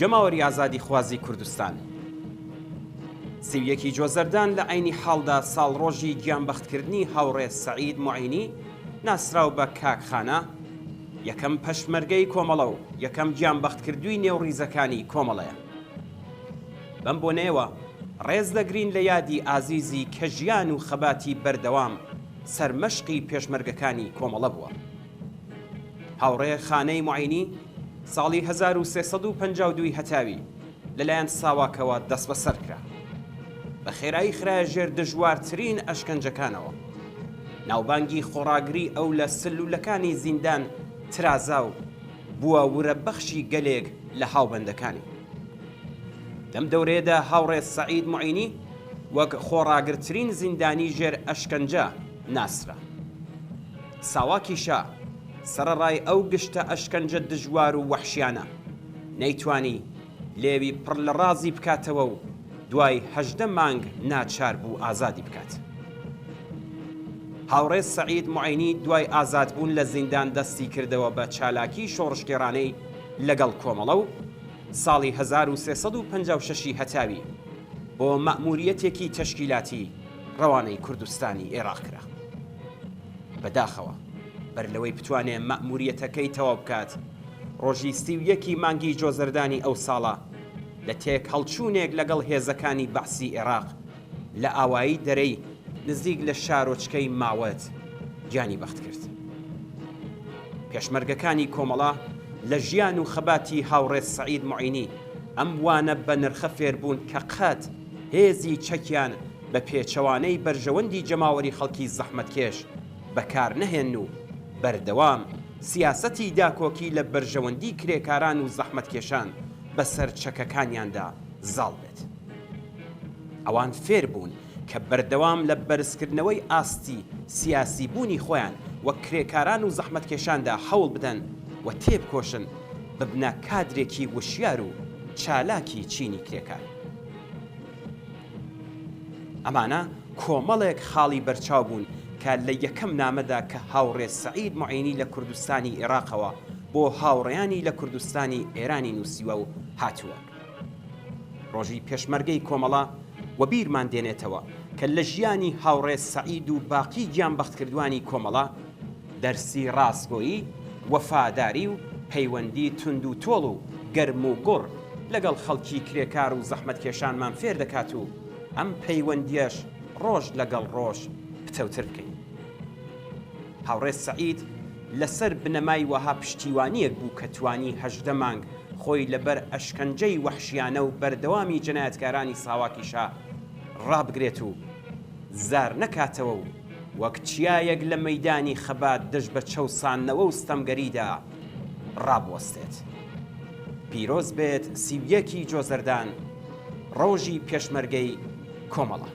جەماوەری ئازادیخوازی کوردستان. 31 ی جۆزەردان لە عەینی حاڵدا ساڵڕۆژی گیانبەختکردنی هاوڕێ سەعید موعینی ناسراو بە کاک خانە، یەکەم پەشمەرگەی کۆمەڵە و یەکەم گیانبەختکردووی نێو ڕیزەکانی کۆمەڵەیە. بەم بۆنەیەوە ڕێز دەگرین لە یادی ئازیزی کە ژیان و خەباتی بەردەوام سەرمەشقی پێشمەرگەکانی کۆمەڵە بووە. هاوڕێ خانەی موعینی ساڵی 1352 ی هەتاوی لەلایەن ساواکەوە دەستبەسەر کرا. بە خێرایی خرایە ژێر دژوارترین ئەشکەنجەکانەوە. ناوبانگی خۆڕاگری ئەو لە سلولەکانی زیندان ترازا و بووە ورەبەخشی گەلێک لە هاوبەندەکانی. لەم دەورەیەدا هاوڕێ سەعید موعینی وەک خۆڕاگرترین زیندانی ژێر ئەشکەنجە ناسرا. ساواکی شا سەرەڕای ئەو گشتە ئەشکەنجە دژوار و وەحشیانە، نەیتوانی لێوی پڕ لە ڕازی بکاتەوە و دوای 18 مانگ ناچار بوو ئازادی بکات. هاوڕێ سەعید موعینی دوای ئازادبوون لە زیندان دەستی کردەوە بە چالاکیی شۆڕشگێڕانەی لەگەڵ کۆمەڵە و ساڵی 1356 ی هەتاوی بۆ مەئموریەتێکی تەشکیلاتی ڕەوانەی کوردستانی ئێراق کرا. بەداخەوە بەر لەوەی بتوانێ مەئموریەتەکەی تەواو بکات، ڕۆژی 31 ی مانگی جۆزەردانی ئەو ساڵە لە تێکهەڵچوونێک لەگەڵ هێزەکانی بەعسی ئێراق لە ئاوایی دەرەی نزیک لە شارۆچکەی ماوەت گیانی بەخت کرد. پێشمەرگەکانی کۆمەڵە لە ژیان و خەباتی هاوڕێ سەعید موعینی ئەم وانە بەنرخە فێربوون کە قەت هێزی چەکیان بە پێچەوانەی بەرژەوەندی جەماوەری خەڵکی زەحمەتکێش بەکار نەهێنن و بەردەوام سیاسەتی داکۆکی لە بەرژەوەندی کرێکاران و زەحمەتکێشان بەسەر چەکەکانیاندا زاڵ بێت. ئەوان فێر بوون کە بەردەوام لە بەرزکردنەوەی ئاستی سیاسی بوونی خۆیان وەک کرێکاران و زەحمەتکێشاندا هەوڵ بدەن و تێبکۆشن ببنە کادرێکی وشیار و چالاکی چینی کرێکار. ئەمانە کۆمەڵێک خاڵی بەرچاو بوون کە لە یەکەم نامەدا کە هاوڕێ سەعید موعینی لە کوردستانی ئێراقەوە بۆ هاوڕێیانی لە کوردستانی ئێرانی نووسیوە و هاتووە. ڕۆژی پێشمەرگەی کۆمەڵە وەبیرمان دێنێتەوە کە لە ژیانی هاوڕێ سەعید و باقی گیانبەختکردوانی کۆمەڵە دەرسی ڕاستگۆیی، وەفاداری و پەیوەندی توند و تۆڵ و گەرم و گوڕ لەگەڵ خەڵکی کرێکار و زەحمەتکێشانمان فێر دەکات و ئەم پەیوەندییەش ڕۆژ لەگەڵ ڕۆژ پتەوتر بکەین. هاوڕێ سەعید لەسەر بنەمای وەها پشتیوانییەک بوو کە توانی 18 مانگ خۆی لەبەر ئەشکەنجەی وەحشیانە و بەردەوامی جەنایەتکارانی ساواکی شا ڕابگرێت و زار نەکاتەوە و وەک چیایەک لە مەیدانی خەبات دژ بە چەوساندنەوە و ستەمگەریدا ڕابوەستێت. پیرۆز بێت 31 ی جۆزەردان، ڕۆژی پێشمەرگەی کۆمەڵە.